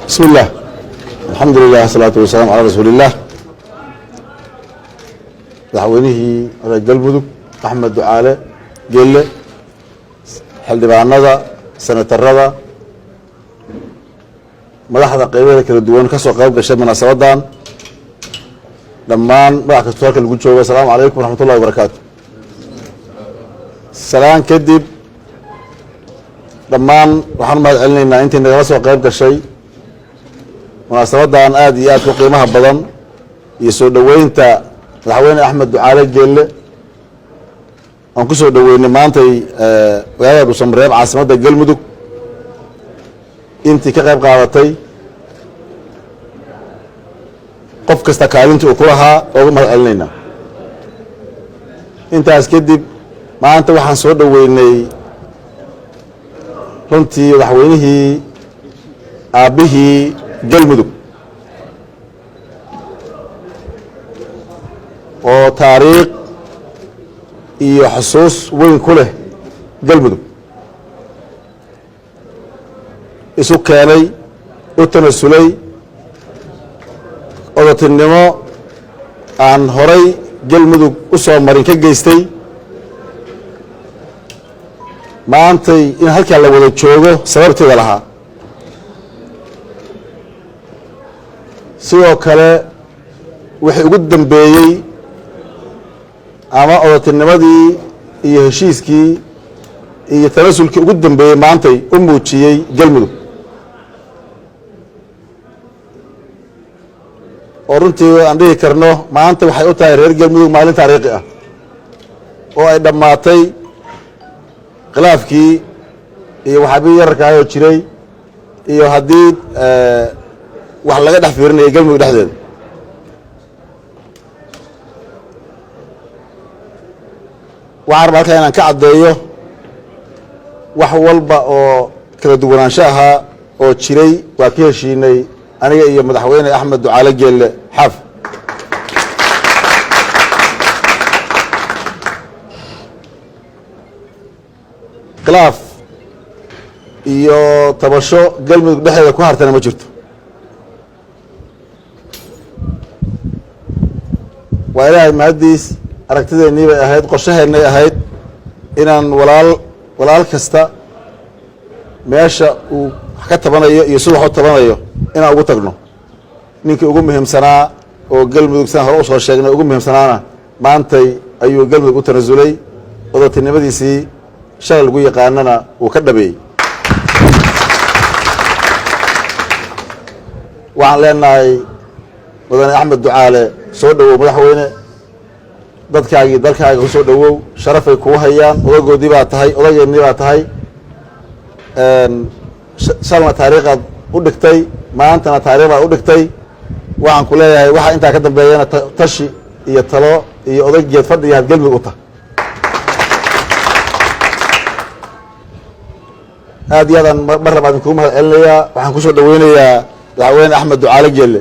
Bismi illah, alxamdu lilah, asalaatu wasalaamu calaa rasuuli illah. Madaxweynihii reer Galmudug Axmed Ducaale Gelle, xildhibaanada, senatarada, madaxda qeybaheeda kala duwan ka soo qayb gashay munaasabadan, dhammaan madax kasto halka lagu joogo, asalaamu calaykum waraxmat ullahi wabarakaatu. Salaan kadib, dhammaan waxaan u mahad celinaynaa intii nagala soo qayb gashay munaasabadan aada iyo aadka u qiimaha badan iyo soo dhoweynta madaxweyne Axmed Ducaale Geelle aan ku soo dhoweynay maantay magaalada Dhuusamareeb, caasimadda Galmudug. Intii ka qayb qaadatay, qof kasta kaalintii uu ku lahaa, ooga mahad celinaynaa. Intaas kadib, maanta waxaan soo dhoweynay runtii madaxweynihii aabbihii Galmudug oo taariikh iyo xusuus weyn ku leh Galmudug, isu keenay, u tanasulay, odatinimo aan horay Galmudug u soo marin ka geystay. Maantay in halkaa la wada joogo sababteeda lahaa. Sidoo kale wixii ugu dambeeyey ama odatinimadii iyo heshiiskii iyo tanasulkii ugu dambeeyey maantay u muujiyey Galmudug, oo runtii aan dhihi karno maanta waxay u tahay reer Galmudug maalin taariikhi ah oo ay dhammaatay khilaafkii iyo waxaabii yararkaayoo jiray iyo haddii wax laga dhex fiirinaya Galmudug dhexdeeda. Waxaan rabaa halkaa inaan ka caddeeyo wax walba oo kala duwanaansho ahaa oo jiray waa ka heshiinay aniga iyo madaxweyne Axmed Ducaale Geelle Xaaf. Khilaaf iyo tabasho Galmudug dhexdeeda ku hartana ma jirto. Waa Ilaahay mahaddiis. Aragtideennii bay ahayd, qorshaheennay ahayd inaan walaal kasta meesha uu wax ka tabanayo iyo sida wax u tabanayo inaan ugu tagno. Ninkii ugu muhiimsanaa oo Galmudug, sidaan hore usoo sheegnay, ugu muhiimsanaana maantay ayuu Galmudug u tanasulay, odatinimadiisii shalay lagu yaqaanana uu ka dhabeeyey. Waxaan leenahay mudane Axmed Ducaale, soo dhowow madaxweyne, dadkaagii dalkaaga ku soo dhowow. Sharafay kuu hayaan, odagoodii baa tahay, odageennii baa tahay. Shalna taariikhaad u dhigtay, maantana taarikh baad u dhigtay. Waxaan ku leeyahay waxa intaa ka dambeeyana tashi iyo talo iyo odaygeed fadhiga had Galmudug u tahay. Aad iyo aadaan mar labaad idinkugu mahad celinayaa. Waxaan kusoo dhaweynayaa madaxweyne Axmed Ducaale Geelle.